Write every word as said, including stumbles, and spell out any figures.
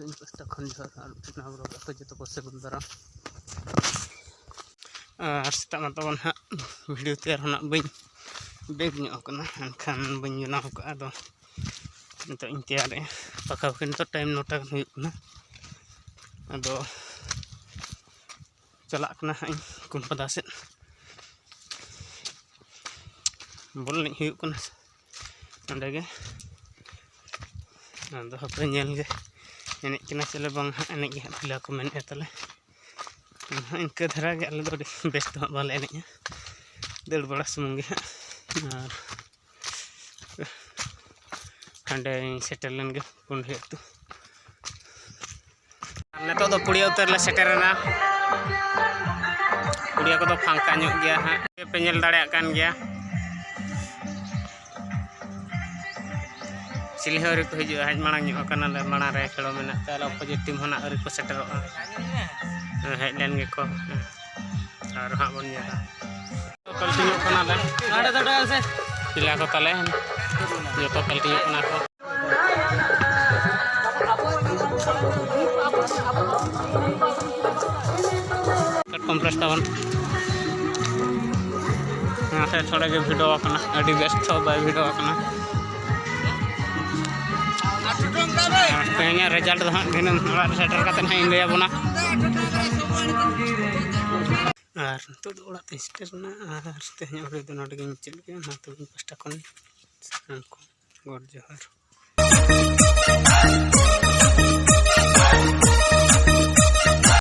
ᱤᱧ ᱯᱟᱥᱴᱟ ᱠᱷᱚᱱ ᱡᱚᱦᱟᱨ ᱟᱨ ᱢᱤᱫᱴᱮᱱ ᱱᱟᱣᱟ vlog ᱟᱯᱮ ᱡᱚᱛᱚ ᱠᱚ ᱥᱟᱹᱜᱩᱱ ᱫᱟᱨᱟᱢ᱾ ᱟᱨ ᱥᱮᱛᱟᱜ ᱢᱟ ᱛᱟᱵᱚᱱ ᱦᱟᱸᱜ video ᱛᱮᱭᱟᱨ ᱦᱚᱸ ᱱᱟᱜ ᱵᱟᱹᱧ ᱵᱮᱜᱽ ᱧᱚᱜ ᱠᱟᱱᱟ, ᱮᱱᱠᱷᱟᱱ ᱵᱟᱹᱧ ᱵᱮᱱᱟᱣ ᱠᱟᱜᱼᱟ᱾ ᱟᱫᱚ ᱱᱤᱛᱚᱜ ᱤᱧ ᱛᱮᱭᱟᱨᱮᱜᱼᱟ, ᱯᱟᱠᱟ ᱯᱟᱠᱤ ᱱᱤᱛᱚᱜ time ᱱᱚᱴᱟ ᱜᱟᱱ ᱦᱩᱭᱩᱜ ᱠᱟᱱᱟ᱾ ᱟᱫᱚ ᱪᱟᱞᱟᱜ ᱠᱟᱱᱟ ᱦᱟᱸᱜ ᱤᱧ ᱠᱩᱱᱯᱟᱫᱟ ᱥᱮᱫ, ᱵᱚᱞ ᱮᱱᱮᱡ ᱦᱩᱭᱩᱜ ᱠᱟᱱᱟ ᱚᱸᱰᱮ ᱜᱮ᱾ ᱟᱫᱚ ᱦᱟᱯᱮ ᱧᱮᱞ ᱜᱮ ᱮᱱᱮᱡ ᱠᱟᱱᱟ ᱪᱚᱞᱮ ᱵᱟᱝ ᱦᱟᱸᱜ, ᱮᱱᱮᱡ ᱜᱮ ᱦᱟᱸᱜ ᱯᱤᱞᱟ ᱠᱚ ᱢᱮᱱᱮᱫᱼᱟ ᱛᱟᱞᱮ᱾ ᱦᱟᱸᱜ ᱤᱱᱠᱟᱹ ᱫᱷᱟᱨᱟ ᱜᱮ, ᱟᱞᱮ ᱫᱚ ᱟᱹᱰᱤ ᱵᱮᱥ ᱫᱚ ᱦᱟᱸᱜ ᱵᱟᱞᱮ ᱮᱱᱮᱡᱼᱟ, ᱫᱟᱹᱲ ᱵᱟᱲᱟ ᱥᱩᱢᱩᱝ ᱜᱮ ᱦᱟᱸᱜ᱾ ᱟᱨ ᱦᱟᱸᱰᱮᱧ ᱥᱮᱴᱮᱨ ᱞᱮᱱ ᱜᱮ ᱠᱩᱸᱰᱷᱤ ᱟᱹᱛᱩ᱾ ᱟᱨ ᱱᱤᱛᱚᱜ ᱫᱚ ᱯᱩᱲᱤᱭᱟᱹ ᱩᱛᱟᱹᱨ ᱞᱮ ᱥᱮᱴᱮᱨᱮᱱᱟ᱾ ᱯᱩᱲᱤᱭᱟᱹ ᱠᱚᱫᱚ ᱯᱷᱟᱸᱠᱟ ᱧᱚᱜ ᱜᱮᱭᱟ ᱦᱟᱸᱜ, ᱯᱮ ᱧᱮᱞ ᱫᱟᱲᱮᱭᱟᱜ ᱠᱟᱱ ᱜᱮᱭᱟ᱾ ᱪᱤᱞᱤ ᱦᱚᱸ ᱟᱹᱣᱨᱤ ᱠᱚ ᱦᱤᱡᱩᱜᱼᱟ, ᱦᱮᱡ ᱢᱟᱲᱟᱝ ᱧᱚᱜ ᱟᱠᱟᱱᱟᱞᱮ, ᱢᱟᱲᱟᱝ ᱨᱮ ᱠᱷᱮᱞᱳ ᱢᱮᱱᱟᱜ ᱛᱮ, ᱟᱞᱮ opposite team ᱦᱚᱸ ᱱᱟᱜ ᱟᱹᱣᱨᱤ ᱠᱚ ᱥᱮᱴᱮᱨᱚᱜᱼᱟ᱾ ᱦᱮᱡ ᱞᱮᱱ ᱜᱮᱠᱚ, ᱟᱨ ᱦᱟᱸᱜ ᱵᱚᱱ ᱧᱮᱞᱟ᱾ ᱯᱟᱞᱴᱤ ᱧᱚᱜ ᱠᱟᱱᱟᱞᱮ᱾ ᱯᱤᱞᱟ ᱠᱚ ᱛᱟᱞᱮ ᱡᱚᱛᱚ ᱯᱟᱞᱴᱤ ᱧᱚᱜ ᱠᱟᱱᱟ ᱠᱚ᱾ ᱠᱟᱴᱠᱚᱢ ᱯᱞᱟᱥ ᱛᱟᱵᱚᱱ᱾ ᱚᱱᱟᱛᱮ ᱛᱷᱚᱲᱟ ᱜᱮ ᱵᱷᱤᱰᱚ ᱟᱠᱟᱱᱟ, ᱟᱹᱰᱤ ᱵᱮᱥ ᱛᱚ ᱵᱟᱭ ᱵᱷᱤᱰᱚ ᱟᱠᱟᱱᱟ᱾ ᱛᱮᱦᱮᱧᱟᱜ result ᱫᱚ ᱦᱟᱸᱜ ᱫᱷᱤᱱᱟᱹᱝ ᱚᱲᱟᱜ ᱨᱮ ᱥᱮᱴᱮᱨ ᱠᱟᱛᱮ ᱦᱟᱸᱜ ᱤᱧ ᱞᱟᱹᱭ ᱟᱵᱚᱱᱟ᱾ ᱟᱨ ᱱᱤᱛᱚᱜ ᱫᱚ ᱚᱲᱟᱜ ᱛᱮᱧ ᱥᱮᱴᱮᱨ ᱮᱱᱟ, ᱟᱨ ᱛᱮᱦᱮᱧᱟᱜ video ᱫᱚ ᱱᱚᱰᱮ ᱜᱮᱧ ᱢᱩᱪᱟᱹᱫ ᱠᱮᱫᱟ᱾ ᱢᱟ ᱛᱚᱵᱮ ᱤᱧ ᱯᱟᱥᱴᱟ ᱠᱷᱚᱱ ᱥᱟᱱᱟᱢ ᱠᱚ ᱜᱚᱰ ᱡᱚᱦᱟᱨ᱾